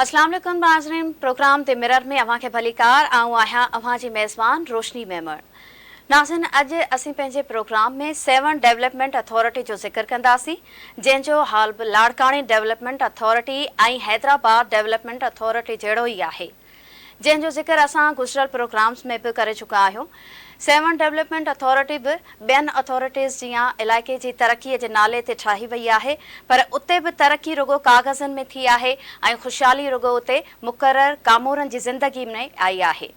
اسلام عليڪم ناظرين پروگرام the mirror ۾ اوهان کي ڀليڪار آئون آهيان اوهان جي ميزبان روشني ميمڻ ناظرين اڄ اسين پنهنجي پروگرام ۾ سيوهڻ ڊولپمينٽ اٿارٽي جو ذڪر ڪنداسين جنهن جو حال به لاڙڪاڻي development authority ۽ Hyderabad development authority جهڙو ئي آهي جنهن جو ذڪر اسان گذريل پروگرامز ۾ به ڪري چڪا آهيون. سيوهڻ ڊولپمينٽ اٿارٽي به ٻين اٿارٽيز جيان علائقي جي ترقي جي نالي تي ٺاهي وئي آهي پر اتي به ترقي رڳو ڪاغذن ۾ ٿي آهي ۽ خوشحالي رڳو اتي مقرر ڪامورن جي زندگي ۾ آئي آهي.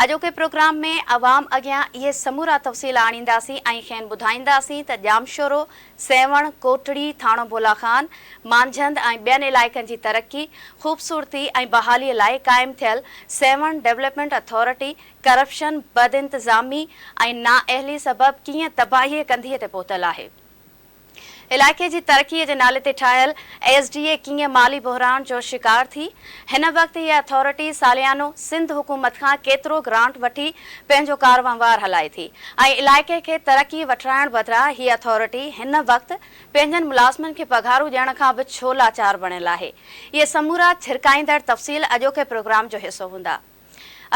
اڄوڪي پروگرام ۾ عوام اڳيان اهي سمورا تفصيل آڻينداسين ۽ کين ٻڌائينداسين ته ڄامشورو، سيوهڻ، ڪوٽڙي، ٿاڻو بولا خان، مانجهند ۽ ٻين علائقن جي ترقي، خوبصورتي ۽ بحالي لاء قائم ٿيل سيوهڻ ڊولپمينٽ اٿارٽي ڪرپشن، بدانتظامي ۽ نااهلي سبب ڪيئن تباهيء ڪنڌيء تي پهتل آهي. علائقي جي ترقي جي نالي تي ٺاهيل ايس ڊي اي ڪيئن مالي بحران جو شڪار ٿي؟ هن وقت هيء اٿارٽي ساليانو سنڌ حڪومت کان ڪيترو گرانٽ وٺي پنهنجو ڪاروهنوار هلائي ٿي ۽ علائقي کي ترقي وٺرائڻ بدران هيء اٿارٽي هن وقت پنهنجن ملازمن کي پگهارون ڏيڻ کان به ڇو لاچار بڻيل آهي؟ اهي سمورا ڇرڪائيندڙ تفصيل اڄوڪي پروگرام جو حصو هوندا.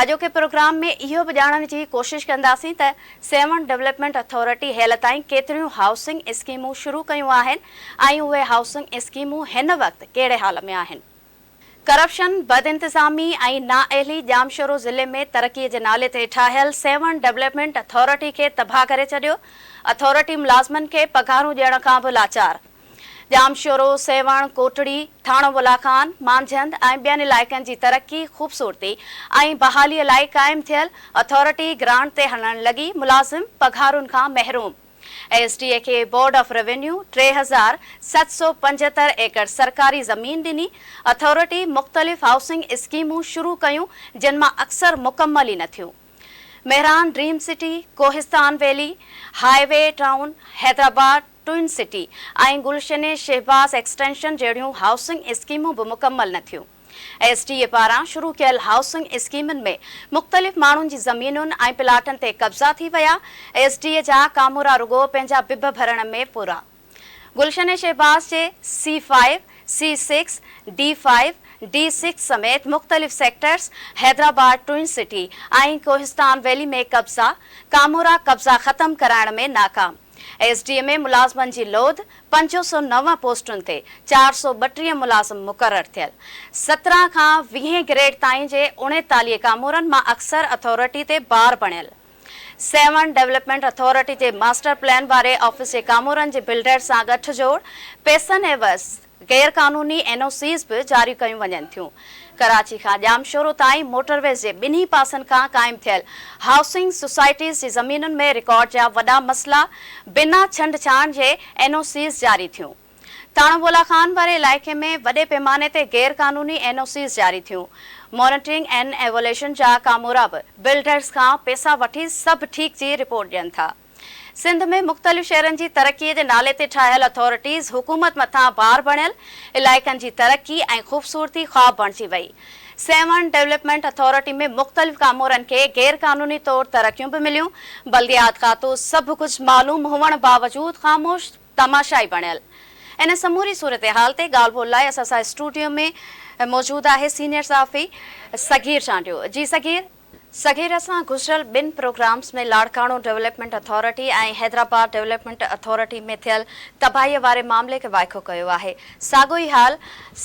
اڄوڪي پروگرام ۾ اهو به ڄاڻڻ جي ڪوشش ڪنداسين ته سيوهڻ ڊولپمينٽ اٿارٽي هيل تائين ڪيتريون هائوسنگ اسڪيمون شروع ڪيون آهن ۽ اهي هائوسنگ اسڪيمون هن وقت ڪهڙي حال ۾ آهن. ڪرپشن، بدانتظامي ۽ نااهلي ڄامشورو ضلعي ۾ ترقي جي نالي تي ٺاهيل سيوهڻ ڊولپمينٽ اٿارٽي کي تباهه ڪري ڇڏيو، اٿارٽي ملازمن کي پگهارون ڏيڻ کان به لاچار. ڄامشورو، سيوهڻ، ڪوٽڙي، ٿاڻو بولا خان، مانجهند ۽ ٻين علائقن جي ترقي، خوبصورتي ۽ بحالي لاء قائم ٿيل اٿارٽي گرانٽ تي هلڻ لڳي، ملازم پگهارن کان محروم. ايس ڊي اي کي بورڊ آف روينيو 3775 ايڪڙ سرڪاري زمين ڏني، اٿارٽي مختلف هائوسنگ اسڪيمون شروع ڪيون جن مان اڪثر مڪمل ئي نه ٿيون. Mehran dream city, Kohistan valley, highway town, Hyderabad, twin city ۽ Gulshan Shahbaz extension جهڙيون هائوسنگ اسڪيمون به مڪمل نه ٿيون. ايس ڊي اي پاران شروع ڪيل هائوسنگ اسڪيمن ۾ مختلف ماڻهن جي زمينن ۽ پلاٽن تي قبضا ٿي ويا، ايس ڊي اي جا ڪامورا رڳو پنهنجا بڀ ڀرڻ ۾ پورا. گلشن شهباز جي C five, C six, D five, D six سميت مختلف sectors, Hyderabad twin city ۽ Kohistan valley ۾ قبضا، ڪامورا قبضا ختم ڪرائڻ ۾ ناڪام. ايس ڊي اي ۾ ملازمن جي لوڌ، 509 پوسٽن تي 432 ملازم مقرر ٿيل، 17 کان ويهين گريڊ تائين جي 39 ڪامورن مان اڪثر اٿارٽي تي بار بڻيل. سيوهڻ ڊولپمينٽ اٿارٽي جي ماسٽر پلان واري آفيس جي ڪامورن جي بلڊر سان ڳٺ جوڙ، پئسن عيوض غير قانوني اين او سيز به جاري ڪيون وڃن ٿيون. ڪراچي کان ڄامشورو تائين موٽر ويز جي ٻنهي پاسن کان قائم ٿيل هائوسنگ سوسائٽيز جي زمينن ۾ رڪارڊ جا وڏا مسئلا، بنا ڇنڊ ڇاڻ جي اين او سيز جاري ٿيون. ٿاڻو بولا خان واري علائقي ۾ وڏي پيماني تي غير قانوني اين او سيز جاري ٿيون. مانيٽرنگ اينڊ ايووليشن جا ڪامورا به بلڊرز کان پئسا وٺي سڀ ٺيڪ جي رپورٽ ڏين ٿا. سنڌ ۾ مختلف شهرن جي ترقي جي نالي تي ٺاهيل اٿارٽيز حڪومت مٿان بار بڻيل، علائقن جي ترقي ۽ خوبصورتي خواب بڻجي وئي. سيوهڻ ڊولپمينٽ اٿارٽي ۾ مختلف ڪامورن کي غير قانوني طور ترقيون به مليون، بلديات کاتو سڀ ڪجهه معلوم هئڻ باوجود خاموش تماشائي بڻيل. ان سموري صورتحال تي ڳالهه ٻولهه لاء اسان سان اسٽوڊيو ۾ موجود آهي سينيئر صحافي صغير چانڊيو. جي صغير! صغير اسان گذريل ٻن programmes ۾ Larkana development authority ۽ Hyderabad development authority ۾ ٿيل تباهي واري معاملي کي وائکو ڪيو آهي. ساڳيو ئي حال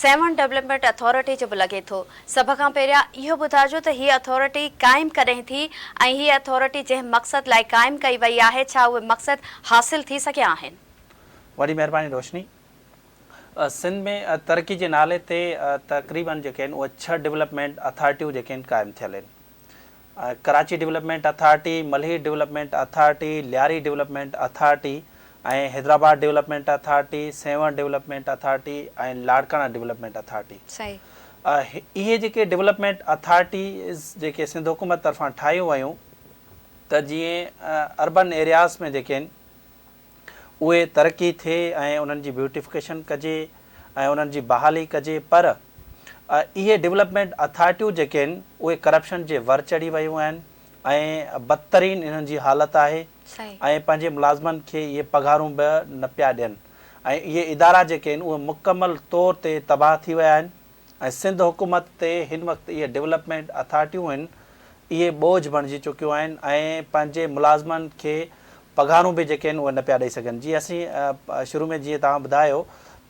سيوهڻ ڊولپمينٽ اٿارٽي جو به لڳي ٿو. سڀ کان پهريان اهو ٻڌائجو ته هيء اٿارٽي قائم ڪڏهن ٿي ۽ هيء اٿارٽي جنهن مقصد لاء قائم ڪئي وئي آهي ڇا اهي مقصد حاصل ٿي سگهيا آهن؟ وڏي مهرباني روشني. سنڌ ۾ ترقي جي نالي تي تقريبن جيڪي آهن اهي ڇهه ڊولپمينٽ اٿارٽيون جيڪي آهن قائم ٿيل آهن. Karachi development authority, Malir development authority, Lyari development authority ۽ Hyderabad development authority, Sehwan development authority ۽ Larkana development authority. اهي جيڪي ڊولپمينٽ اٿارٽيز جيڪي سنڌ حڪومت طرفان ٺاهيون ويون ته جيئن اربن ايرياز ۾ جيڪي آهن اهي ترقي ٿئي ۽ انهن جي بيوٽيفڪيشن ڪجي ۽ انهن جي بحالي ڪجي پر اهي ڊولپمينٽ اٿارٽيون جيڪي آهن اهي ڪرپشن جي ور چڙهي ويون آهن ۽ بدترين انهن جي حالت آهي ۽ پنهنجي ملازمن کي اهي پگهارون به نه پيا ڏين ۽ اهي ادارا جيڪي آهن اهي مڪمل طور تي تباهه ٿي ويا آهن ۽ سنڌ حڪومت تي هن وقت اهي ڊولپمينٽ اٿارٽيون آهن اهي ٻوجهه بڻجي چڪيون آهن ۽ پنهنجي ملازمن کي پگهارون به جيڪي آهن اهي نه پيا ڏئي سگهن جيئن اسين شروع ۾ جيئن توهان ٻڌايو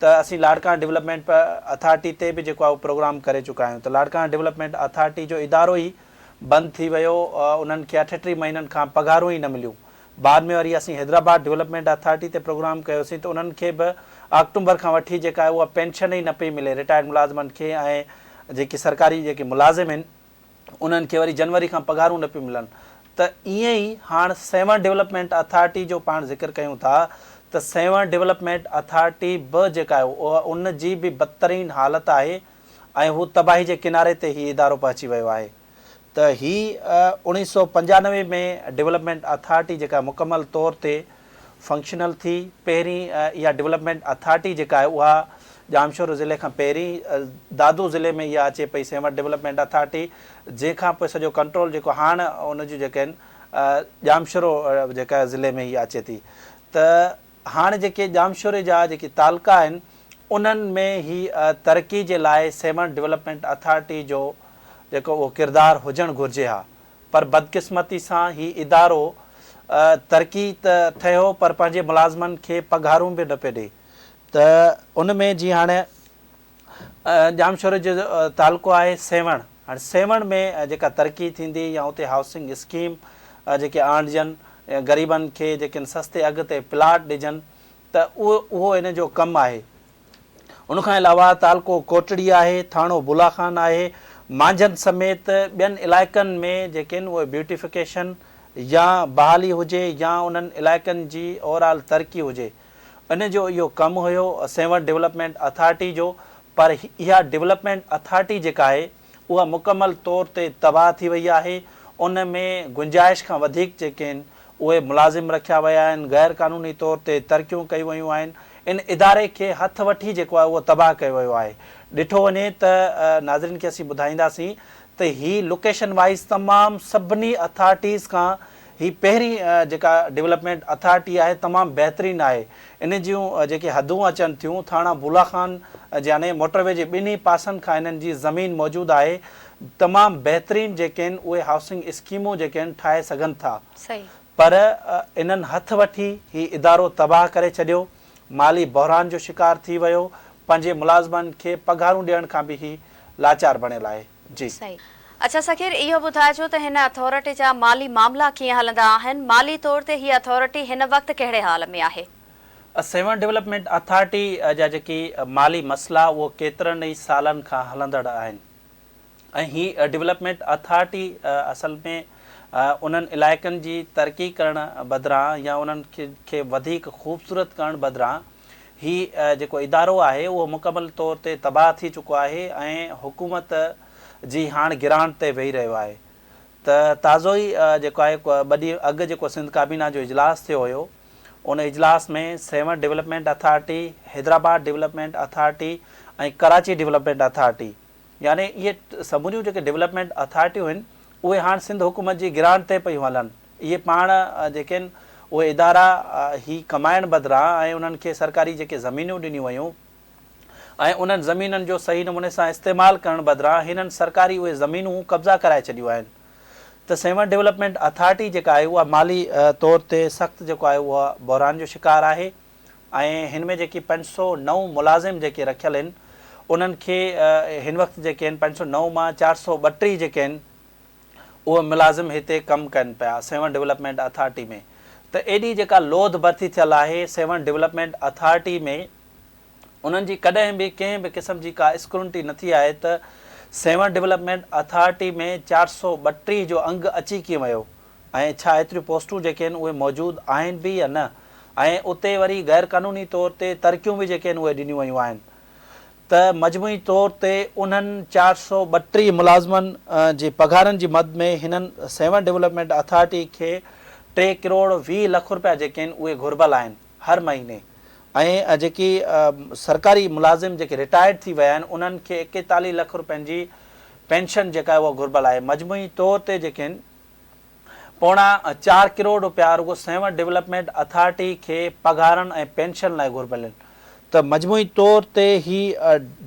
ته اسين لاڙڪاڻه ڊولپمينٽ اٿارٽي تي به جيڪو آهي اهو پروگرام ڪري چڪا آهيون ته لاڙڪاڻه ڊولپمينٽ اٿارٽي جو ادارو ئي بند ٿي ويو انهن کي 38 مهينن کان پگهارون ئي نه مليون بعد ۾ وري اسين حيدرآباد ڊولپمينٽ اٿارٽي تي پروگرام ڪيوسين ته انهن کي به آڪٽومبر کان وٺي جيڪا آهي اها پينشن ئي نه پئي ملي رٽائرڊ ملازمن کي ۽ جيڪي سرڪاري جيڪي ملازم آهن انهن کي وري جنوري کان پگهارون نه پيون ملن ته ائين ئي هاڻ سيوهڻ ڊولپمينٽ اٿارٽي جو پاڻ ذڪر ڪيون ٿا ته سيوهڻ ڊولپمينٽ اٿارٽي به جيڪا آهي اها ان جي به بدترين حالت آهي ۽ هو تباهي جي ڪناري تي هي ادارو پهچي ويو آهي ته هي 1995 ۾ ڊولپمينٽ اٿارٽي جيڪا مڪمل طور تي فنڪشنل ٿي پهرين اها ڊولپمينٽ اٿارٽي جيڪا آهي اها ڄامشورو ضلعي کان پهرين دادو ضلعي ۾ اها اچي پئي سيوهڻ ڊولپمينٽ اٿارٽي جنهن کان پوء سڄو ڪنٽرول جيڪو هاڻ ان جون جيڪي آهن ڄامشورو جيڪا ضلعي ۾ هي اچي ٿي ته هاڻ جيڪي ڄامشوري جا جيڪي تعلقا آهن انهن ۾ هي ترقي جي لاء سيوهڻ ڊولپمينٽ اٿارٽي جو جيڪو اهو ڪردار هجڻ گهرجي ها پر بدقسمتي سان هي ادارو ترقي ته ٺهيو پر پنهنجي ملازمن کي پگهارون به نه پيو ڏئي ته ان ۾ جيئن هاڻي ڄامشوري جو تعلقو آهي سيوهڻ هاڻي سيوهڻ ۾ جيڪا ترقي ٿيندي يا اتي هائوسنگ اسڪيم جيڪي آڻجن غريبن کي جيڪي سستي اگهه تي پلاٽ ڏجن ته اهو اهو ان جو ڪم آهي. ان کان علاوه تعلقو ڪوٽڙي آهي، ٿاڻو بولا خان آهي، مانجهند سميت ٻين علائقن ۾ جيڪي آهن اهي بيوٽيفڪيشن يا بحالي هجي يا انهن علائقن جي اوور آل ترقي هجي ان جو اهو ڪم هيو سيوهڻ ڊولپمينٽ اٿارٽي جو پر اها ڊولپمينٽ اٿارٽي جيڪا آهي اها مڪمل طور تي تباهه ٿي وئي آهي، ان ۾ گنجائش کان وڌيڪ جيڪي آهن اهي ملازم رکيا ويا آهن، غير قانوني طور تي ترقيون ڪيون ويون آهن، ان اداري کي هٿ وٺي جيڪو آهي اهو تباهه ڪيو ويو آهي. ڏٺو وڃي ته ناظرين کي اسين ٻڌائينداسين ته هي لوڪيشن وائيز تمام سڀني اٿارٽيز کان هي پهرين جيڪا ڊولپمينٽ اٿارٽي آهي تمام بهترين آهي ان جون جيڪي حدون اچن ٿيون ٿاڻا بولا خان يعني موٽر وي جي ٻنهي پاسن کان انهن جي زمين موجود آهي تمام بهترين جيڪي آهن اهي هائوسنگ اسڪيمون جيڪي آهن ٺاهي سگهن ٿا پر انهن هٿ وٺي هي ادارو تباهه ڪري ڇڏيو مالي بحران جو شڪار ٿي ويو پنهنجي ملازمن کي پگهارون ڏيڻ کان به هي لاچار بڻيل آهي جي. صحيح. اڇا سخير اهو ٻڌائجو ته هن اٿارٽي جا مالي معاملا ڪيئن هلندا آهن؟ مالي طور تي هي اٿارٽي هن وقت ڪهڙي حال ۾ آهي؟ سيوهڻ ڊولپمينٽ اٿارٽي جا جيڪي مالي مسئلا اهو ڪيترن ئي سالن کان هلندڙ آهن ۽ هي ڊولپمينٽ اٿارٽي اصل ۾ انهن علائقن جي ترقي ڪرڻ بدران يا انهن کي وڌيڪ خوبصورت ڪرڻ بدران هي جيڪو ادارو آهي اهو مڪمل طور تي تباهه ٿي چڪو آهي ۽ حڪومت جي هاڻ گرانٽ تي ويهي رهيو آهي ته تازو ئي جيڪو آهي ٻه ڏينهن اڳ جيڪو سنڌ ڪابينا جو اجلاس ٿيو هيو ان اجلاس ۾ Sehwan development authority, Hyderabad development authority ۽ Karachi development authority يعني اهي سموريون جيڪي ڊولپمينٽ اٿارٽيون آهن اهي هاڻ سنڌ حڪومت جي گرانٽ تي پيون هلن اهي پاڻ جيڪي آهن اهي ادارا هي ڪمائڻ بدران ۽ انهن کي سرڪاري جيڪي زمينون ڏنيون ويون ۽ انهن زمينن جو صحيح نموني سان استعمال ڪرڻ بدران هنن سرڪاري اهي زمينون قبضا ڪرائي ڇڏيون آهن ته سيوهڻ ڊولپمينٽ اٿارٽي جيڪا آهي اها مالي طور تي سخت جيڪو آهي اها بحران جو شڪار آهي ۽ هن ۾ جيڪي 509 ملازم جيڪي رکيل آهن انهن کي هن وقت جيڪي آهن 509 مان 432 جيڪي آهن اهي ملازم هتي ڪم ڪن پيا سيوهڻ ڊولپمينٽ اٿارٽي ۾ ته ايڏي جيڪا لوڌ ڀرتي ٿيل آهي سيوهڻ ڊولپمينٽ اٿارٽي ۾ انهن جي ڪڏهن به ڪنهن به قسم جي ڪا اسڪرونٽي نه ٿي آهي ته سيوهڻ ڊولپمينٽ اٿارٽي ۾ 432 جو انگ اچي ڪيئن ويو ۽ ڇا ايتريون پوسٽون جيڪي آهن اهي موجود آهن به يا نه ۽ اتي وري غير قانوني طور تي ترقيون به جيڪي آهن اهي ڏنيون ويون آهن ته مجموعي طور تي انهن 432 ملازمن جي پگهارن جي مد ۾ هنن سيوهڻ ڊولپمينٽ اٿارٽي کي 3 ڪروڙ 20 لک رپيا جيڪي آهن اهي گهربل آهن هر مهيني ۽ جيڪي سرڪاري ملازم جيڪي رٽائرڊ ٿي ويا آهن انهن کي 41 لک رپين جي پينشن جيڪا آهي اها گهربل آهي مجموعي طور تي جيڪي آهن پوڻا چار ڪروڙ رپيا رڳو سيوهڻ ڊولپمينٽ اٿارٽي کي پگهارن ۽ پينشن لاء گهربل آهن ته مجموعي طور تي هي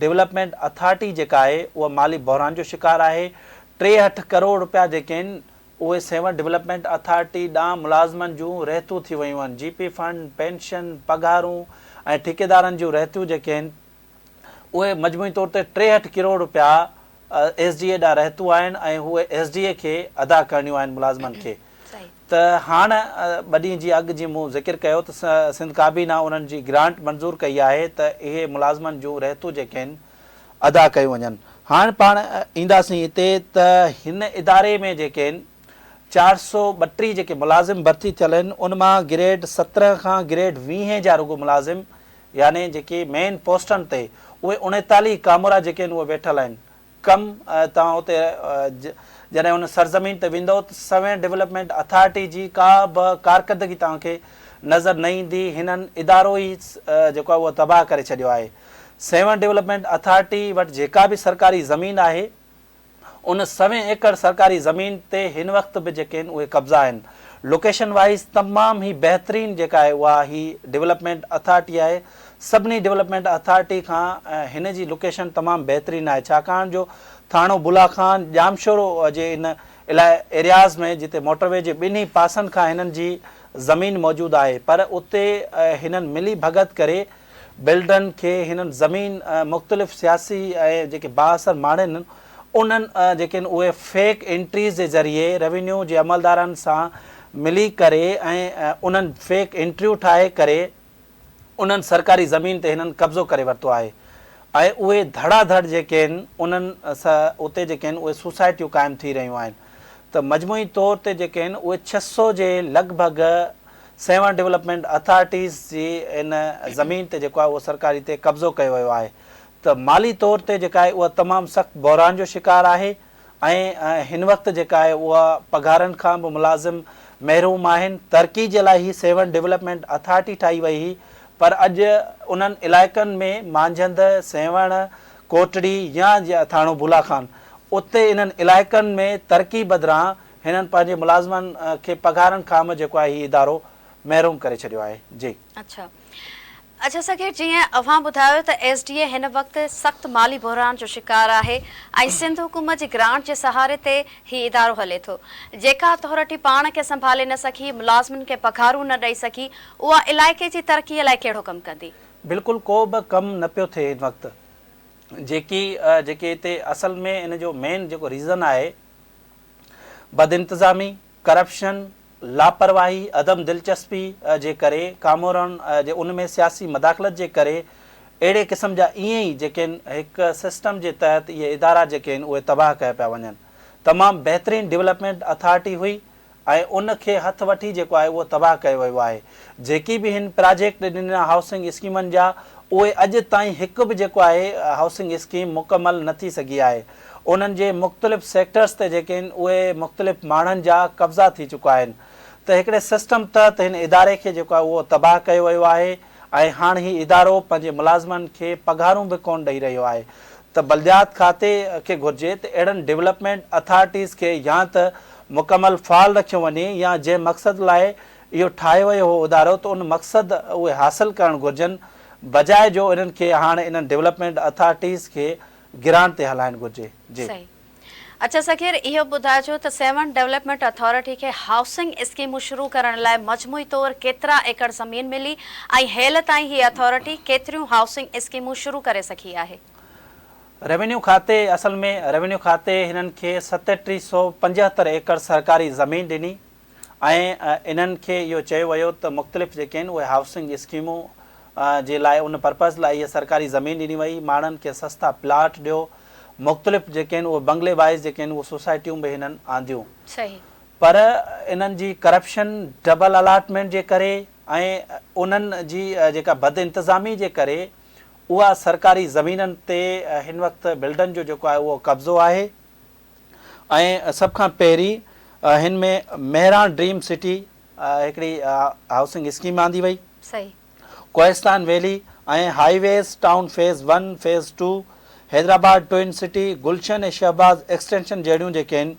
ڊولپمينٽ اٿارٽي جيڪا آهي اها مالي بحران جو شڪار آهي، 63 ڪروڙ رپيا جيڪي آهن اهي سيوهڻ ڊولپمينٽ اٿارٽي ڏانهن ملازمن جون رهتون ٿي ويون آهن، جي پي فنڊ، پينشن، پگهارون ۽ ٺيڪيدارن جون رهتيون جيڪي آهن اهي مجموعي طور تي 63 ڪروڙ رپيا ايس ڊي اي ڏانهن رهتون آهن ۽ اهي ايس ڊي اي کي ادا ڪرڻيون آهن ملازمن کي ته هاڻ ٻه ڏينهن جي اڳ جيئن مون ذڪر ڪيو ته سنڌ ڪابينا انهن جي گرانٽ منظور ڪئي آهي ته اهي ملازمن جون رهتون جيڪي آهن ادا ڪيون وڃن. هاڻ پاڻ اينداسين هتي ته هن اداري ۾ جيڪي آهن 432 جيڪي ملازم ڀرتي ٿيل آهن ان مان گريڊ 17 کان گريڊ 20 جا رڳو ملازم يعني جيڪي مين پوسٽن تي اهي 39 ڪامورا جيڪي آهن اهي ويٺل آهن ڪم توهان اتي جڏهن ان سرزمين تي ويندؤ ته سوين ڊولپمينٽ اٿارٽي جي ڪا به ڪارڪردگي توهان کي نظر نه ايندي، هنن ادارو ئي جيڪو آهي اهو تباهه ڪري ڇڏيو آهي. سيوهڻ ڊولپمينٽ اٿارٽي وٽ جيڪا به سرڪاري زمين آهي ان سوين ايڪڙ سرڪاري زمين تي هن وقت به جيڪي آهن اهي قبضا آهن. لوڪيشن وائيز تمام هي بهترين جيڪا آهي اها هي ڊولپمينٽ اٿارٽي آهي. سڀني ڊولپمينٽ اٿارٽي کان هن جي لوڪيشن تمام بهترين آهي ڇاڪاڻ جو ٿاڻو بولا خان ڄامشورو جي ان الائي ايرياز ۾ جتي موٽر وي جي ٻنهي پاسن کان هنن جي زمين موجود آهي پر اتي هنن ملي ڀڳت ڪري بلڊرن کي هنن زمين مختلف سياسي ۽ جيڪي بااثر ماڻهن انهن جيڪي آهن اهي فيڪ انٽريز جي ذريعي روينيو جي عملدارن سان ملي ڪري ۽ انهن فيڪ انٽريون ٺاهي ڪري انهن سرڪاري زمين تي هنن قبضو ڪري ورتو آهي ۽ اهي ڌڙا ڌڙ جيڪي آهن انهن اتي جيڪي آهن اهي سوسائٽيون قائم ٿي رهيون آهن ته مجموعي طور تي جيڪي آهن اهي 600 جي لڳ ڀڳ سيوهڻ ڊولپمينٽ اٿارٽيز جي ان زمين تي جيڪو آهي اهو سرڪاري تي قبضو ڪيو ويو آهي ته مالي طور تي جيڪا آهي اها تمام سخت بحران جو شڪار آهي ۽ هن وقت جيڪا آهي اها پگهارن کان به ملازم محروم آهن، ترقي جي لاء هي سيوهڻ ڊولپمينٽ اٿارٽي ٺاهي وئي هئي پر اڄ انهن علائقن ۾ مانجهند، سيوهڻ، ڪوٽڙي يا ٿاڻو بولا خان اتي انهن علائقن ۾ ترقي بدران هنن پنهنجي ملازمن کي پگهارن کان به جيڪو آهي هي ادارو محروم ڪري ڇڏيو آهي. جي. اڇا اڇا سگهير جيئن اوهان ٻڌايو ته ايس ڊي اي هن وقت سخت مالي بحران جو شڪار آهي ۽ سنڌ حڪومت جي گرانٽ جي سهاري تي هي ادارو هلي ٿو جيڪا اٿارٽي پاڻ کي سنڀالي نه سگهي ملازمن کي پگهارون نه ڏئي سگهي اها علائقي جي ترقي لاء ڪهڙو ڪم ڪندي؟ بلڪل ڪو به ڪم نه پيو ٿئي هن وقت جيڪي جيڪي هتي اصل ۾ ان جو مين جيڪو ريزن آهي بدانتظامي ڪرپشن، لاپرواهي، عدم دلچسپي جي ڪري، ڪامورن جي ان ۾ سياسي مداخلت جي ڪري اهڙي قسم جا ائين ئي جيڪي آهن هڪ سسٽم جي تحت اهي ادارا جيڪي آهن اهي تباهه ڪيا پيا وڃن. تمام بهترين ڊولپمينٽ اٿارٽي هئي ۽ ان کي هٿ وٺي جيڪو آهي اهو تباهه ڪيو ويو آهي. جيڪي به هن پراجيڪٽ ڏنا هائوسنگ اسڪيمن جا اهي اڄ تائين هڪ به جيڪو آهي هائوسنگ اسڪيم مڪمل نه ٿي سگهي آهي. انهن جي مختلف سيڪٽرز تي جيڪي آهن اهي مختلف ماڻهن جا قبضا ٿي چڪا آهن ته هڪڙي سسٽم تحت هن اداري کي جيڪو آهي اهو تباهه ڪيو ويو آهي ۽ هاڻ هي ادارو پنهنجي ملازمن کي پگهارون به ڪونه ڏئي رهيو آهي ته بلديات کاتي کي گهرجي ته اهڙن ڊولپمينٽ اٿارٽيز کي يا ته مڪمل فعال رکيو وڃي يا جنهن مقصد لاء اهو ٺاهيو ويو هو ادارو ته ان مقصد اهي حاصل ڪرڻ گهرجن بجاء جو انهن کي هاڻ انهن ڊولپمينٽ اٿارٽيز کي گرانٽ تي هلائڻ گهرجي. جي. صحيح. اڇا سخير اهو ٻڌائجو ته سيوهڻ ڊولپمينٽ اٿارٽي کي هائوسنگ اسڪيمون شروع ڪرڻ لاء مجموعي طور ڪيترا ايڪڙ زمين ملي ۽ هيل تائين هي اٿارٽي ڪيتريون هائوسنگ اسڪيمون شروع ڪري سگهي آهي؟ روينيو کاتي اصل ۾ روينيو کاتي هنن کي 3775 ايڪڙ سرڪاري زمين ڏني ۽ انهن کي اهو چيو ويو ته مختلف جيڪي آهن اهي هائوسنگ اسڪيمون جي لاء ان پرپز لاء اها سرڪاري زمين ڏني وئي ماڻهن کي سستا پلاٽ ڏيو مختلف جيڪي آهن اهي بنگلي وائيز جيڪي آهن اهي سوسائٽيون به هنن آنديون پر انهن جي ڪرپشن ڊبل الاٽمينٽ جي ڪري ۽ انهن جي جيڪا بد انتظامي جي ڪري اها سرڪاري زمينن تي هن وقت بلڊن جو جيڪو آهي اهو قبضو آهي. ۽ سڀ کان پهرين هن ۾ مهراڻ ڊريم سٽي هڪڙي هائوسنگ اسڪيم آندي وئي. Kohistan valley ۽ highways town phase one, phase two, Hyderabad twin city, Gulshan ۽ Shahbaz extension جهڙيون جيڪي آهن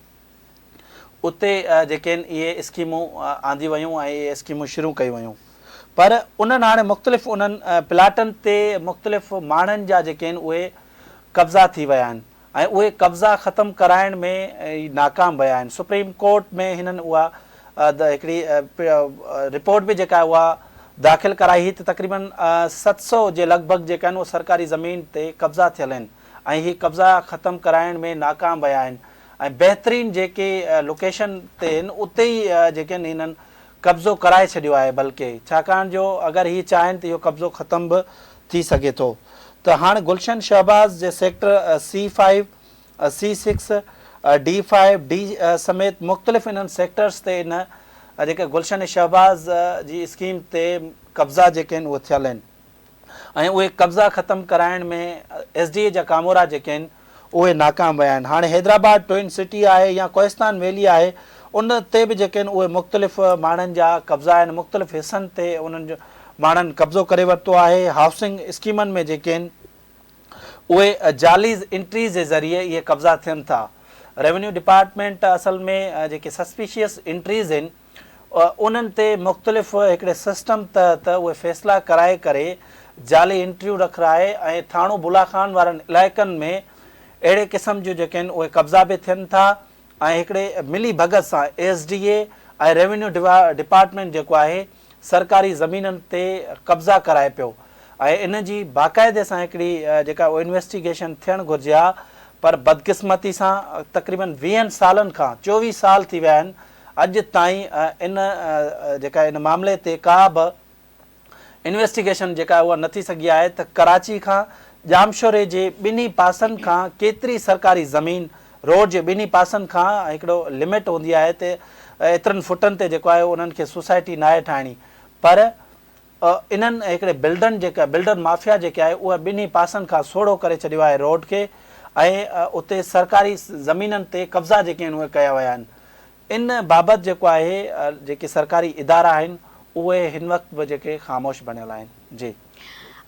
اتي جيڪي آهن اهي اسڪيمون آنديون ويون ۽ اهي اسڪيمون شروع ڪيون ويون. پر انهن هاڻي مختلف انهن پلاٽن تي مختلف ماڻهن جا جيڪي آهن اهي قبضا ٿي ويا آهن ۽ اهي قبضا ختم ڪرائڻ ۾ ناڪام ويا آهن. سپريم ڪورٽ ۾ هنن اها هڪڙي رپورٽ به جيڪا آهي اها داخل ڪرائي هئي ته تقريبن 700 جي لڳ ڀڳ جيڪا آهن اهي سرڪاري زمين تي قبضا ٿيل آهن ۽ هي قبضا ختم ڪرائڻ ۾ ناڪام ويا آهن ۽ بهترين جيڪي لوڪيشن تي آهن اتي ئي جيڪي آهن هنن قبضو ڪرائي ڇڏيو آهي بلڪه ڇاڪاڻ جو اگر هي چاهين ته اهو قبضو ختم به ٿي سگهي ٿو ته هاڻ گلشن شهباز جي sector C five, C six, D five, D سميت مختلف انهن سيڪٽرز تي ان جيڪي گلشن شهباز جي اسڪيم تي قبضا جيڪي آهن اهي ٿيل آهن. ۽ اهي قبضا ختم ڪرائڻ ۾ ايس ڊي اي جا ڪامورا جيڪي آهن اهي ناڪام ويا آهن. هاڻي حيدرآباد ٽوئن سٽي آهي يا ڪوهستان ويلي آهي ان تي به جيڪي آهن اهي مختلف ماڻهن جا قبضا آهن مختلف حصن تي انهن جو ماڻهن قبضو ڪري ورتو آهي هائوسنگ اسڪيمن ۾ جيڪي آهن اهي جعلي انٽريز جي ذريعي اهي قبضا ٿين ٿا ريونيو ڊپارٽمينٽ اصل ۾ جيڪي سسپيشيس انٽريز آهن انهن تي مختلف هڪڙي سسٽم تحت اهي فيصلا ڪرائي ڪري جعلي انٽريون رکرائي ۽ ٿاڻو بولا خان وارن علائقن ۾ اهڙي قسم جون جيڪي آهن اهي قبضا به ٿين ٿا ۽ هڪڙي ملي ڀڳت سان ايس ڊي اي ۽ ريونيو ڊپارٽمينٽ جيڪو آهي سرڪاري زمينن تي قبضا ڪرائي پيو ۽ ان جي باقاعدي سان هڪڙي جيڪا انويسٽيگيشن ٿيڻ گهرجي ها پر بدقسمتي سان تقريبن ويهن سالن کان 24 سال ٿي ويا آهن اڄ تائين ان جيڪا ان معاملي تي ڪا به انويسٽيگيشن جيڪا اها نه ٿي سگهي آهي ته ڪراچي کان ڄامشوري جي ٻنهي پاسن کان ڪيتري سرڪاري زمين روڊ جي ٻنهي پاسن کان هڪڙو لمٽ هوندي آهي ته ايترن فٽن تي جيڪو آهي انهن کي سوسائٽي ناهي ٺاهڻي پر انهن هڪڙي بلڊن جيڪا بلڊر مافيا جيڪي آهي اها ٻنهي پاسن کان سوڙهو ڪري ڇڏيو آهي روڊ کي ۽ اتي سرڪاري زمينن تي قبضا جيڪي آهن اهي ڪيا ويا آهن ان بابت جيڪو آهي جيڪي سرڪاري ادارا آهن اهي هن وقت به جيڪي خاموش بڻيل آهن جي.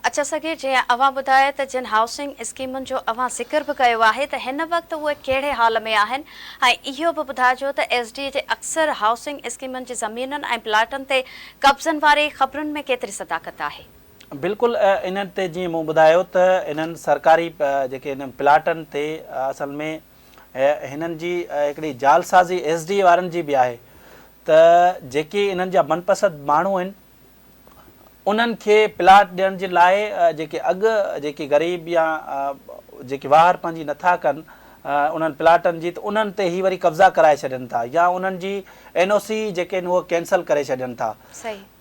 اڇا صغير جيئن اوهان ٻڌايو ته جن هائوسنگ اسڪيمن جو اوهان ذڪر به ڪيو آهي ته هن وقت اهي ڪهڙي حال ۾ آهن ۽ اهو به ٻڌائجو ته ايس ڊي اي جي اڪثر هائوسنگ اسڪيمن جي زمينن ۽ پلاٽن تي قبضن واري خبرن ۾ ڪيتري صداقت آهي؟ بلڪل انهن تي جيئن مون ٻڌايو ته انهن سرڪاري جيڪي انهن پلاٽن تي اصل ۾ هنن جي هڪڙي جعلسازي ايس ڊي اي وارن جي به آهي ته جيڪي انهن جا من پسند ماڻهو آهن انهن کي پلاٽ ڏيڻ جي لاء جيڪي اڳ جيڪي غريب يا جيڪي واهر پنهنجي نٿا ڪن انهن پلاٽن جي ته انهن تي هي وري قبضا ڪرائي ڇڏين ٿا يا انهن جي اين او سي جيڪي آهن اهو ڪينسل ڪري ڇڏين ٿا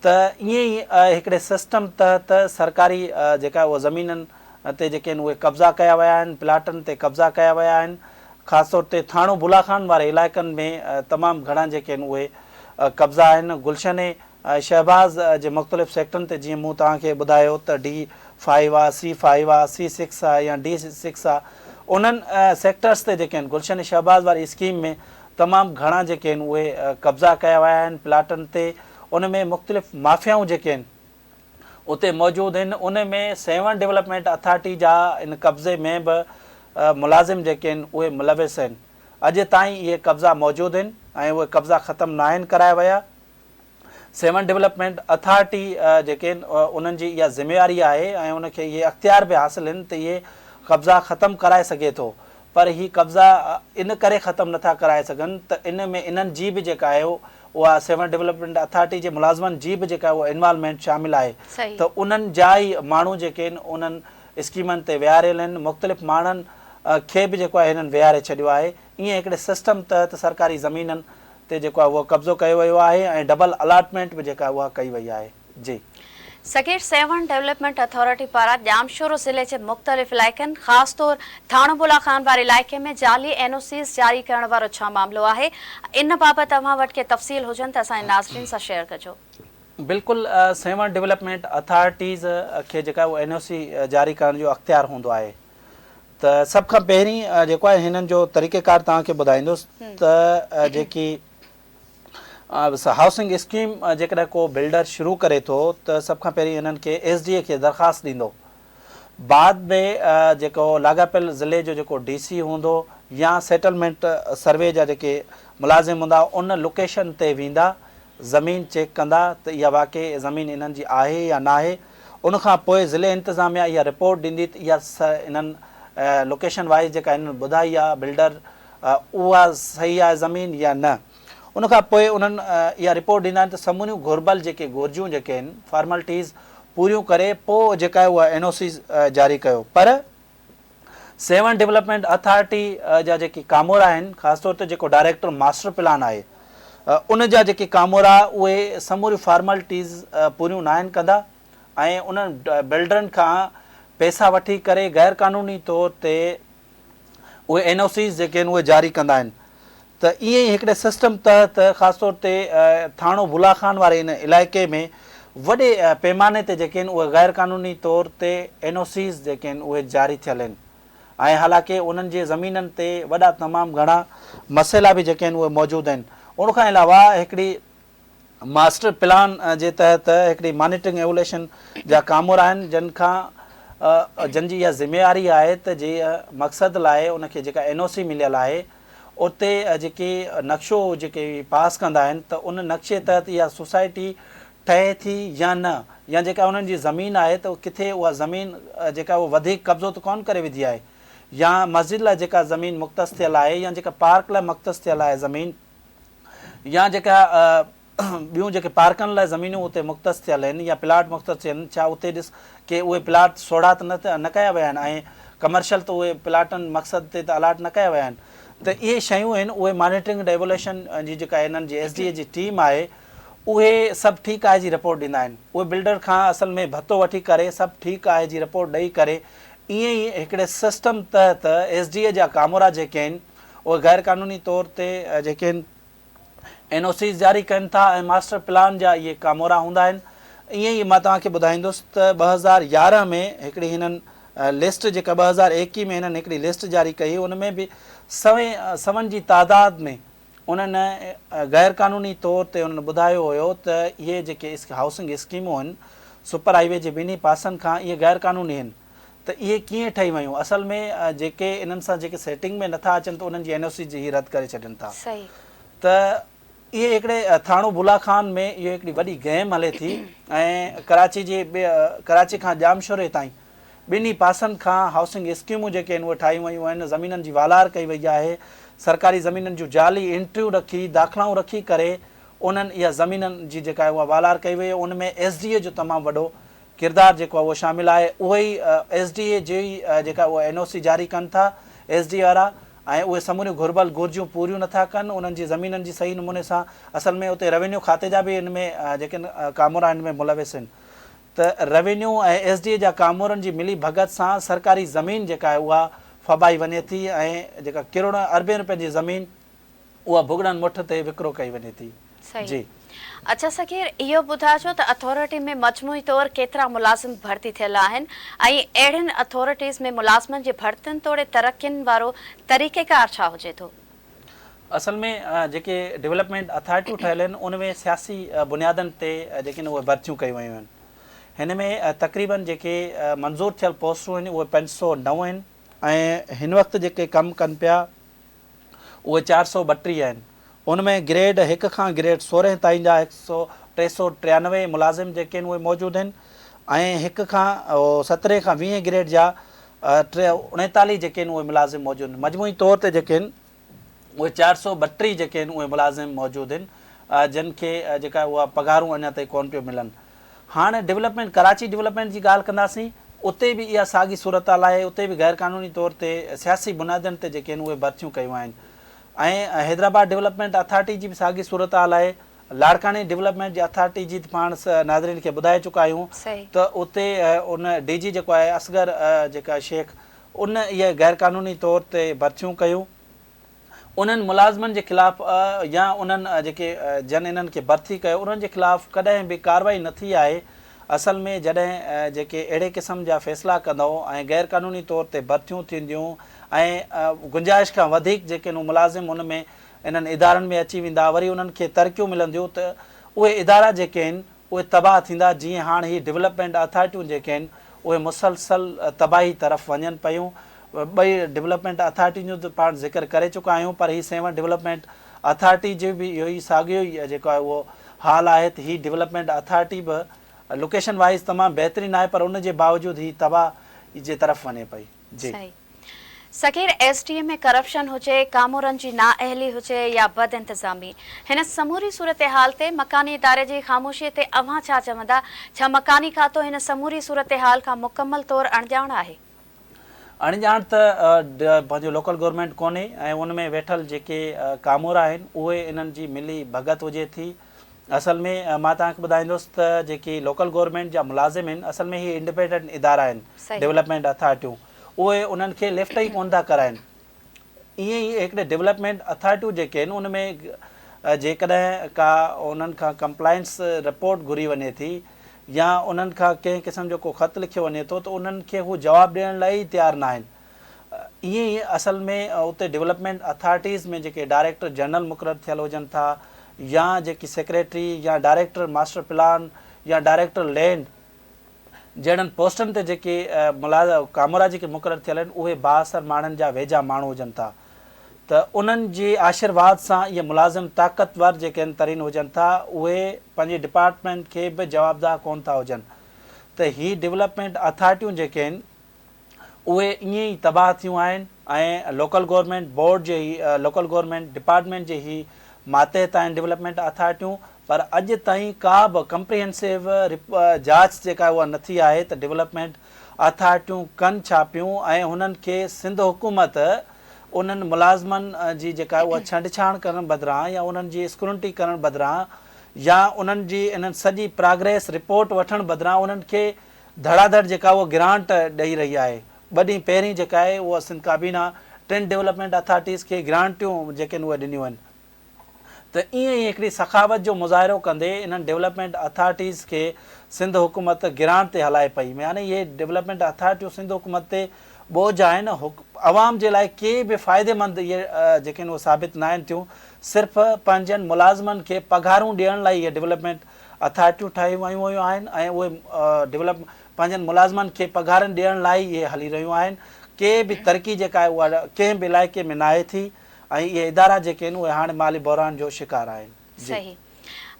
ته ائين ئي هڪڙي سسٽم تحت سرڪاري جيڪا اهو زمينن تي جيڪي آهن اهي قبضا ڪيا ويا آهن، پلاٽن تي قبضا ڪيا ويا آهن، خاص طور تي ٿاڻو بولا خان واري علائقن ۾ تمام گهڻا جيڪي آهن اهي قبضا آهن، گلشن شهباز جي مختلف سيڪٽرن تي جيئن مون توهان کي ٻڌايو ته ڊي فائيو آ، سي فائيو آ، سي سڪس آ يا ڊي سڪس آ انهن سيڪٽرز تي جيڪي آهن گلشن شهباز واري اسڪيم ۾ تمام گهڻا جيڪي آهن اهي قبضا ڪيا ويا آهن پلاٽن تي ان ۾ مختلف مافيائون جيڪي آهن اتي موجود آهن ان ۾ سيوهڻ ڊولپمينٽ اٿارٽي جا ان قبضي ۾ به ملازم جيڪي آهن اهي ملوث آهن اڄ تائين اهي قبضا موجود آهن ۽ اهي قبضا ختم ناهن ڪرايا ويا سيوهڻ ڊولپمينٽ اٿارٽي جيڪي آهن انهن جي اها ذميواري آهي ۽ ان کي اهي اختيار به حاصل آهن ته اهي قبضا ختم ڪرائي سگهي ٿو پر هي قبضا ان ڪري ختم نٿا ڪرائي سگهن ته ان ۾ انهن جي به جيڪا آهي اها سيوهڻ ڊولپمينٽ اٿارٽي جي ملازمن جي به جيڪا اها انوالومينٽ شامل آهي ته انهن جا ئي ماڻهو جيڪي آهن انهن اسڪيمن تي ويهاريل آهن مختلف ماڻهن کي به جيڪو آهي هنن ويهاري ڇڏيو آهي ائين هڪڙي سسٽم تحت سرڪاري زمينن تي جيڪو آهي اهو قبضو ڪيو ويو آهي ۽ ڊبل الاٽمينٽ به جيڪا اها ڪئي وئي آهي جي. صغير سيوهڻ ڊولپمينٽ اٿارٽي پاران ڄامشورو ضلعي جي مختلف علائقن خاص طور ٿاڻو بولا خان واري علائقي ۾ جعلي اين او سيز جاري ڪرڻ وارو ڇا معاملو آهي ان بابت اوهان وٽ ڪي تفصيل هجن ته اسان جي ناظرين سان شيئر ڪجو. بلڪل سيوهڻ ڊولپمينٽ اٿارٽيز کي جيڪا اهو اين او سي جاري ڪرڻ جو اختيار هوندو آهي ته سڀ کان پهرين جيڪو آهي هنن جو طريقيڪار توهان کي ٻڌائيندس ته جيڪي هائوسنگ اسڪيم جيڪڏهن ڪو بلڊر شروع ڪري ٿو ته سڀ کان پهرين هنن کي ايس ڊي اي کي درخواست ڏيندو بعد ۾ جيڪو لاڳاپيل ضلعي جو جيڪو ڊي سي هوندو يا سيٽلمينٽ سروي جا جيڪي ملازم هوندا ان لوڪيشن تي ويندا زمين چيڪ ڪندا ته اها واقعي زمين انهن جي آهي يا ناهي ان کان پوء ضلعي انتظاميا اها رپورٽ ڏيندي ته اها انهن لوڪيشن وائيز جيڪا انهن ٻڌائي آهي بلڊر اها صحيح آهي زمين يا نه ان کان پوء انهن اها رپورٽ ڏيندا آهن ته سموريون گهربل جيڪي گهرجون جيڪي آهن فارملٽيز پوريون ڪري پوء جيڪا آهي اها اين او سيز جاري ڪيو پر سيون ڊولپمينٽ اٿارٽي جا جيڪي ڪامورا آهن خاص طور تي جيڪو ڊائريڪٽر ماسٽر پلان آهي ان جا جيڪي ڪامورا اهي سموريون فارملٽيز پوريون ناهن ڪندا ۽ انهن بلڊرن کان پئسا وٺي ڪري غير قانوني طور تي اهي اين او سيز جيڪي آهن اهي جاري ڪندا آهن ته ائين ئي هڪڙي سسٽم تحت خاص طور تي ٿاڻو بولا خان واري ان علائقي ۾ وڏي پيماني تي جيڪي آهن اهي غير قانوني طور تي اين او سيز جيڪي آهن اهي جاري ٿيل آهن ۽ حالانڪه انهن جي زمينن تي وڏا تمام گهڻا مسئلا به جيڪي آهن اهي موجود آهن ان کان علاوه هڪڙي ماسٽر پلان جي تحت هڪڙي مانيٽرنگ ايوليشن جا ڪامورا آهن جن کان جن جي اها ذميواري آهي ته جي مقصد لاء ان کي جيڪا اين او سي مليل آهي اتي جيڪي نقشو جيڪي پاس ڪندا آهن ته ان نقشي تحت اها سوسائٽي ٺهي ٿي يا نه يا جيڪا انهن جي زمين آهي ته ڪٿي اها زمين جيڪا اها وڌيڪ قبضو ته ڪونه ڪري وڌي آهي يا مسجد لاء جيڪا زمين مختص ٿيل آهي يا جيڪا پارڪ لاء مختص ٿيل آهي زمين يا جيڪا ٻيون جيڪي پارڪن لاء زمينون اتي مختص ٿيل آهن يا پلاٽ مختص ٿيل آهن ڇا اتي ڏس ڪي اهي پلاٽ سوڙها ته نه نه ڪيا ويا آهن ۽ ڪمرشل ته اهي پلاٽن مقصد تي ته الاٽ نه ڪيا ويا آهن ته اهي شيون آهن اهي مانيٽرنگ اينڊ ايوليشن جي جيڪا انهن جي ايس ڊي اي جي ٽيم آهي اهي سڀ ٺيڪ آهي جي رپورٽ ڏيندا آهن اهي بلڊر کان اصل ۾ ڀتو وٺي ڪري سڀ ٺيڪ آهي جي رپورٽ ڏئي ڪري ائين ئي هڪڙي سسٽم تحت ايس ڊي اي جا ڪامورا جيڪي آهن اهي غير قانوني طور تي جيڪي اين او سيز جاري ڪن ٿا ۽ ماسٽر پلان جا اهي ڪامورا هوندا آهن ائين ئي مان توهان کي ٻڌائيندس ته 2011 ۾ هڪڙي هنن لسٽ جيڪا 2021 ۾ هنن هڪڙي لسٽ جاري ڪئي ان ۾ به سوين سون جي تعداد ۾ انهن غير قانوني طور تي انهن ٻڌايو هيو ته اهي جيڪي هائوسنگ اسڪيمون آهن سپر هائي وي جي ٻنهي پاسن کان اهي غير قانوني آهن ته اهي ڪيئن ٺهي ويون؟ اصل ۾ جيڪي انهن سان جيڪي سيٽنگ ۾ نٿا اچن ته انهن جي اين او سي جي هي رد ڪري ڇڏين ٿا ته اهي هڪڙي ٿاڻو بولا خان ۾ اهو هڪڙي وڏي گيم هلي ٿي ۽ ڪراچي جي ڪراچي کان ڄامشوري تائين ٻنهي پاسن کان هائوسنگ اسڪيمون جيڪي آهن اهي ٺاهيون ويون آهن زمينن جي والار ڪئي وئي آهي سرڪاري زمينن جون جعلي انٽريون رکي داخلائون رکي ڪري انهن اها زمينن جي جيڪا آهي اها والار ڪئي وئي ان ۾ ايس ڊي اي جو تمام وڏو ڪردار جيڪو آهي اهو شامل آهي اهي ئي ايس ڊي اي جي ئي جيڪا اها اين او سي جاري ڪن ٿا ايس ڊي اي وارا ۽ اهي سموريون گهربل گهرجون پوريون نٿا ڪن انهن جي زمينن جي صحيح نموني سان اصل ۾ اتي روينيو کاتي جا به ان ۾ جيڪي ڪامورا ان ۾ ملوث آهن ته روينيو ۽ ايس ڊي اي جا ڪامورن جي ملي ڀڳت سان سرڪاري زمين جيڪا آهي اها ڦٻائي وڃي ٿي ۽ جيڪا ڪروڙن اربين روپين جي زمين اها ڀڳڙن مٺ تي وڪرو ڪئي وڃي ٿي. صحيح. جي. اڇا صغير اهو ٻڌائجو ته اٿارٽي ۾ مجموعي طور ڪيترا ملازم ڀرتي ٿيل آهن ۽ اهڙين اٿارٽيز ۾ ملازمن جي ڀرتين توڙي ترقين وارو طريقيڪار ڇا هجي ٿو؟ اصل ۾ جيڪي ڊولپمينٽ اٿارٽيون ٺهيل آهن ان ۾ سياسي بنيادن تي جيڪي آهن اهي ڀرتيون ڪيون ويون آهن. هن ۾ تقريبن جيڪي منظور ٿيل پوسٽون آهن اهي 509 آهن ۽ هن وقت جيڪي ڪم ڪن پيا اهي 432 آهن. ان ۾ گريڊ هڪ کان گريڊ 16 تائين جا هڪ سو 393 ملازم جيڪي آهن اهي موجود آهن ۽ هڪ کان سترهين کان ويهين گريڊ جا 39 جيڪي آهن اهي ملازم موجود آهن. مجموعي طور تي جيڪي آهن اهي 432 جيڪي آهن اهي ملازم موجود آهن جن کي جيڪا اها پگهارون اڃا تائين ڪونه پيو ملن. هاڻ ڊولپمينٽ ڪراچي ڊولپمينٽ جي ڳالهه ڪنداسين اتي به اها ساڳي صورتحال آهي اتي به غير قانوني طور تي سياسي بنيادن تي جيڪي آهن اهي ڀرتيون ڪيون آهن ۽ حيدرآباد ڊولپمينٽ اٿارٽي جي به ساڳي صورتحال آهي لاڙڪاڻي ڊولپمينٽ جي اٿارٽي جي ته پاڻ ناظرين کي ٻڌائي چڪا آهيون ته اتي ان ڊي جي جيڪو آهي اصغر جيڪا شيخ ان اهي غير قانوني طور تي ڀرتيون ڪيون انهن ملازمن جي خلاف يا انهن جيڪي جن انهن کي ڀرتي ڪيو انهن جي خلاف ڪڏهن به ڪارروائي نه ٿي آهي اصل ۾ جڏهن جيڪي اهڙي قسم جا فيصلا ڪندؤ ۽ غير قانوني طور تي ڀرتيون ٿينديون ۽ گنجائش کان وڌيڪ جيڪي نو ملازم ان ۾ انهن ادارن ۾ اچي ويندا وري انهن کي ترقيون ملنديون ته اهي ادارا جيڪي آهن اهي تباهه ٿيندا جيئن هاڻ هي ڊولپمينٽ اٿارٽيون جيڪي آهن اهي مسلسل تباهي طرف وڃن پيون. ٻئي ڊولپمينٽ اٿارٽين جو ته پاڻ ذڪر ڪري چڪا آهيون پر هي سيوهڻ ڊولپمينٽ اٿارٽي جو به اهو ئي ساڳيو ئي جيڪو آهي اهو حال آهي ته هي ڊولپمينٽ اٿارٽي به لوڪيشن وائيز تمام بهترين آهي پر ان جي باوجود هي تباهي جي طرف وڃي پئي. جي. صحيح Sukkur S D A ۾ corruption هجي، ڪامورن جي نااهلي هجي يا بدانتظامي، هن سموري صورتحال تي مڪاني اداري جي خاموشي تي اوهان ڇا چوندا؟ ڇا مڪاني کاتو هن سموري صورتحال کان مڪمل طور اڻڄاڻ آهي؟ اڻڄاڻ ته پنهنجو لوڪل گورنمينٽ ڪونهي ۽ ان ۾ ويٺل جيڪي ڪامورا آهن اهي انهن جي ملي ڀڳت هجي ٿي. اصل ۾ مان توهان کي ٻڌائيندس ته جيڪي لوڪل گورنمينٽ جا ملازم آهن اصل ۾ هي انڊيپينڊنٽ ادارا آهن ڊولپمينٽ اٿارٽيون اهي انهن کي لفٽ ئي ڪونه ٿا ڪرائين ائين ئي هڪڙي ڊولپمينٽ اٿارٽيون جيڪي آهن ان ۾ جيڪڏهن ڪا انهن کان ڪمپلائنس رپورٽ گهري وڃي ٿي يا انهن کان ڪنهن قسم جو ڪو خط لکيو وڃي ٿو ته انهن کي هو جواب ڏيڻ لاء ئي تيار ناهن ائين ئي اصل ۾ اتي ڊولپمينٽ اٿارٽيز ۾ جيڪي ڊائريڪٽر جنرل مقرر ٿيل هجن ٿا يا جيڪي سيڪريٽري يا ڊائريڪٽر ماسٽر پلان يا ڊائريڪٽر لينڊ جهڙن پوسٽن تي جيڪي ملازم ڪامورا جيڪي مقرر ٿيل آهن اهي بااثر ماڻهن جا ويجها ماڻهو هجن ٿا ته انهن جي آشيرواد سان اهي ملازم طاقتور جيڪي آهن ترين هجن ٿا اهي پنهنجي ڊپارٽمينٽ کي به جوابده ڪونه ٿا هجن ته هي ڊولپمينٽ اٿارٽيون جيڪي آهن اهي ائين ئي تباهه ٿيون آهن ۽ لوڪل گورنمينٽ بورڊ جي هي لوڪل گورنمينٽ ڊپارٽمينٽ جي هي ماتحت آهن ڊولپمينٽ اٿارٽيون پر اڄ تائين ڪا به ڪمپريهنسو جاچ جيڪا اها نه ٿي آهي ته ڊولپمينٽ اٿارٽيون ڪن ڇا پيون ۽ هنن کي سنڌ حڪومت انهن ملازمن جي جيڪا اها ڇنڊڇاڻ ڪرڻ بدران يا انهن جي اسڪرونٽي ڪرڻ بدران يا انهن جي انهن سڄي پراگريس رپورٽ وٺڻ بدران انهن کي ڌڙا ڌڙ جيڪا اها گرانٽ ڏئي رهي آهي. ٻه ڏينهن پهرين جيڪا آهي اها سنڌ ڪابينا ٽن ڊولپمينٽ اٿارٽيز کي گرانٽيون جيڪي آهن اهي ڏنيون آهن ته ائين ئي هڪڙي سخاوت جو مظاهرو ڪندي انهن ڊولپمينٽ اٿارٽيز کي سنڌ حڪومت گرانٽ تي هلائي پئي يعني اهي ڊولپمينٽ اٿارٽيون سنڌ حڪومت تي ٻوجهه آهن عوام جي لاء ڪي به فائديمند اهي جيڪي آهن اهي ثابت ناهن ٿيون صرف پنهنجن ملازمن کي پگهارون ڏيڻ لاء اهي ڊولپمينٽ اٿارٽيون ٺاهيون ويون ويون آهن ۽ اهي ڊولپ پنهنجن ملازمن کي پگهارن ڏيڻ لاء ئي اهي هلي رهيون آهن ڪي به ترقي جيڪا آهي اها ڪنهن به علائقي ۾ ناهي ٿي ۽ اهي ادارا جيڪي آهن اهي هاڻي مالي بحران جو شڪار آهن جي. صحيح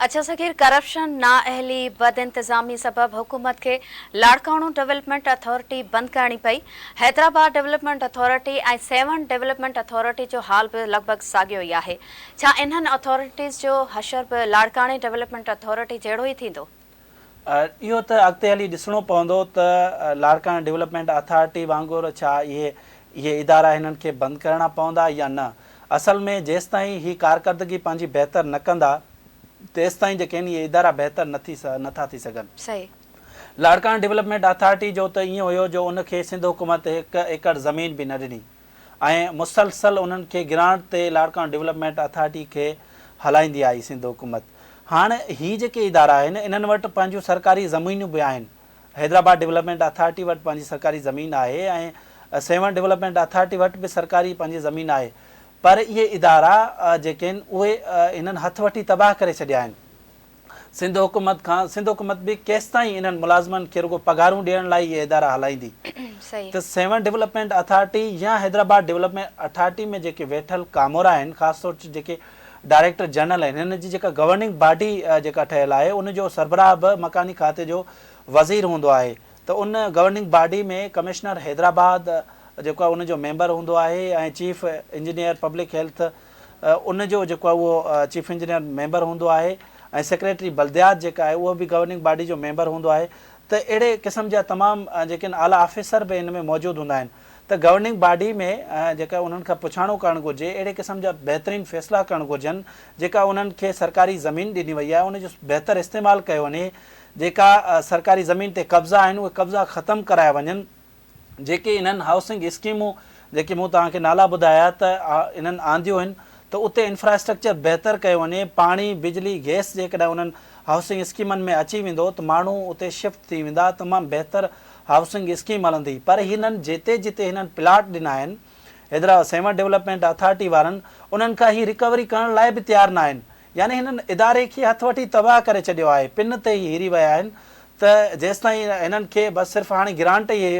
اڇا صغير ڪرپشن، نااهلي، بدانتظامي سبب حڪومت کي لاڙڪاڻو ڊولپمينٽ اٿارٽي بند ڪرڻي پئي، Hyderabad development authority ۽ Sehwan development authority جو حال به لڳ ڀڳ ساڳيو ئي آهي. ڇا انهن اٿارٽيز جو حشر به لاڙڪاڻي ڊولپمينٽ اٿارٽي جهڙو ئي ٿيندو؟ اهو ته اڳتي هلي ڏسڻو پوندو ته لاڙڪاڻي ڊولپمينٽ اٿارٽي وانگر ڇا اهي اهي ادارا هنن کي بند ڪرڻا پوندا يا نه. اصل ۾ جيستائين هي ڪارڪردگي پنهنجي بهتر نه ڪندا تيستائين جيڪي آهن اهي ادارا بهتر نه ٿي نه ٿا ٿي سگهن. صحيح. لاڙڪاڻي ڊولپمينٽ اٿارٽي جو ته ائين هيو جو ان کي سنڌ حڪومت هڪ ايڪڙ زمين به نه ڏني. ۽ مسلسل انهن کي گرانٽ تي لاڙڪاڻو ڊولپمينٽ اٿارٽي کي هلائيندي آئي سنڌ حڪومت هاڻ هي جيڪي ادارا آهن انهن وٽ پنهنجون سرڪاري زمينون به آهن حيدرآباد ڊولپمينٽ اٿارٽي وٽ پنهنجي سرڪاري زمين آهي ۽ سيوهڻ ڊولپمينٽ اٿارٽي وٽ به سرڪاري پنهنجي زمين آهي پر اهي ادارا جيڪي آهن اهي هنن هٿ وٺي تباهه ڪري ڇڏيا آهن. سنڌ حڪومت کان سنڌ حڪومت به ڪيستائين انهن ملازمن کي رڳو پگهارون ڏيڻ لاء اهي ادارا هلائيندي ته سيوهڻ ڊولپمينٽ اٿارٽي يا حيدرآباد ڊولپمينٽ اٿارٽي ۾ جيڪي ويٺل ڪامورا آهن خاص طور تي جيڪي ڊائريڪٽر جنرل آهن هن جي جيڪا گورننگ باڊي جيڪا ٺهيل آهي ان جو سربراهه به مڪاني کاتي جو وزير هوندو آهي ته ان گورننگ باڊي ۾ ڪمشنر حيدرآباد جيڪو آهي ان جو ميمبر هوندو آهي ۽ چيف انجنيئر پبلڪ هيلٿ ان جو جيڪو آهي اهو چيف انجنيئر ميمبر هوندو آهي ۽ سيڪريٽري بلديات جيڪا آهي اهو به گورننگ باڊي جو ميمبر هوندو آهي ته اهڙي قسم جا تمام جيڪي آهن اعليٰ آفيسر به ان ۾ موجود هوندا آهن ته گورننگ باڊي ۾ جيڪا انهن کان پڇاڻو ڪرڻ گهرجي اهڙي قسم جا بهترين فيصلا ڪرڻ گهرجن جيڪا انهن کي سرڪاري زمين ڏني وئي آهي ان جو بهتر استعمال ڪيو وڃي جيڪا سرڪاري زمين تي قبضا آهن اهي قبضا ختم ڪرايا وڃن جيڪي انهن هائوسنگ اسڪيمون جيڪي مون توهان کي نالا ٻڌايا ته انهن آنديون آهن ته اتي انفراسٽرڪچر بهتر ڪيو وڃي، پاڻي، بجلي، گئس جيڪڏهن انهن هائوسنگ اسڪيمن ۾ اچي ويندو ته ماڻهو اتي شفٽ ٿي ويندا تمام بهتر هائوسنگ اسڪيم هلندي پر هنن جتي جتي هنن پلاٽ ڏنا آهن حيدرآباد سيوهڻ ڊولپمينٽ اٿارٽي وارن انهن کان هي رڪوري ڪرڻ لاء به تيار ناهن يعني هنن اداري کي هٿ وٺي تباهه ڪري ڇڏيو آهي، پن تي ئي هري ويا آهن ته جيستائين هنن کي بس صرف هاڻي گرانٽ ئي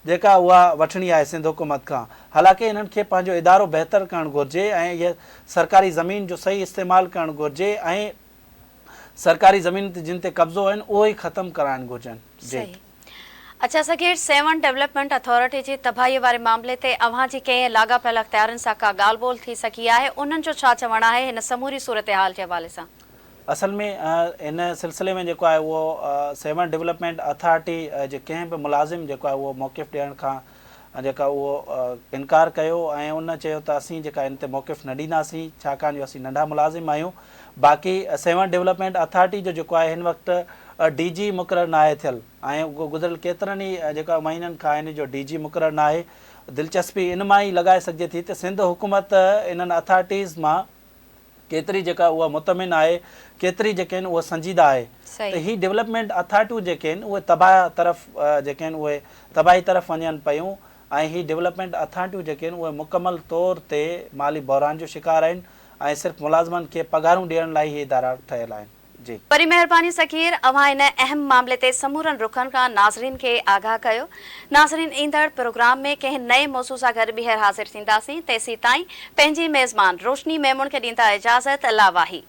جيڪا اها وٺڻي آهي سنڌ حڪومت کان حالانڪه انهن کي پنهنجو ادارو بهتر ڪرڻ گهرجي ۽ اهي سرڪاري زمين جو صحيح استعمال ڪرڻ گهرجي ۽ سرڪاري زمين تي جن تي قبضو آهن اهو ئي ختم ڪرائڻ گهرجن جي. صحيح. اڇا صغير سيوهڻ ڊولپمينٽ اٿارٽي جي تباهي واري معاملي تي اوهان جي ڪنهن لاڳاپيل اختيارين سان ڪا ڳالهه ٻولهه ٿي سگهي آهي انهن جو ڇا چوڻ آهي هن سموري صورتحال جي حوالي سان؟ اصل ۾ ان سلسلي ۾ جيڪو آهي اهو سيوهڻ ڊولپمينٽ اٿارٽي جي ڪنهن به ملازم جيڪو آهي اهو موقف ڏيڻ کان جيڪا اهو انڪار ڪيو ۽ ان چيو ته اسين جيڪا ان تي موقف نه ڏينداسين ڇاڪاڻ جو اسين ننڍا ملازم آهيون باقي سيوهڻ ڊولپمينٽ اٿارٽي جو جيڪو آهي هن وقت ڊي جي مقرر ناهي ٿيل ۽ گذريل ڪيترن ئي جيڪا مهينن کان ان جو ڊي جي مقرر ناهي دلچسپي ان مان ئي لڳائي سگهجي ٿي ته سنڌ حڪومت انهن اٿارٽيز مان ڪيتري جيڪا اها مطمئن آهي، ڪيتري جيڪي آهن اهي سنجيده آهي ته هي ڊولپمينٽ اٿارٽيون جيڪي آهن اهي تباهه طرف جيڪي آهن اهي تباهي طرف وڃن پيون ۽ هي ڊولپمينٽ اٿارٽيون جيڪي آهن اهي مڪمل طور تي مالي بحران جو شڪار آهن ۽ صرف ملازمن کي پگهارون ڏيڻ لاء هي ادارا ٺهيل آهن. جي. وڏي مهرباني صغير اوهان ان اهم معاملي تي سمورن رخن کان ناظرين کي آگاهه ڪيو. ناظرين ايندڙ پروگرام ۾ ڪنهن نئين موضوع سان گڏ ٻيهر حاضر ٿينداسين تيسيتائين پنهنجي ميزبان روشني ميمڻ کي ڏيندا اجازت الله واهي.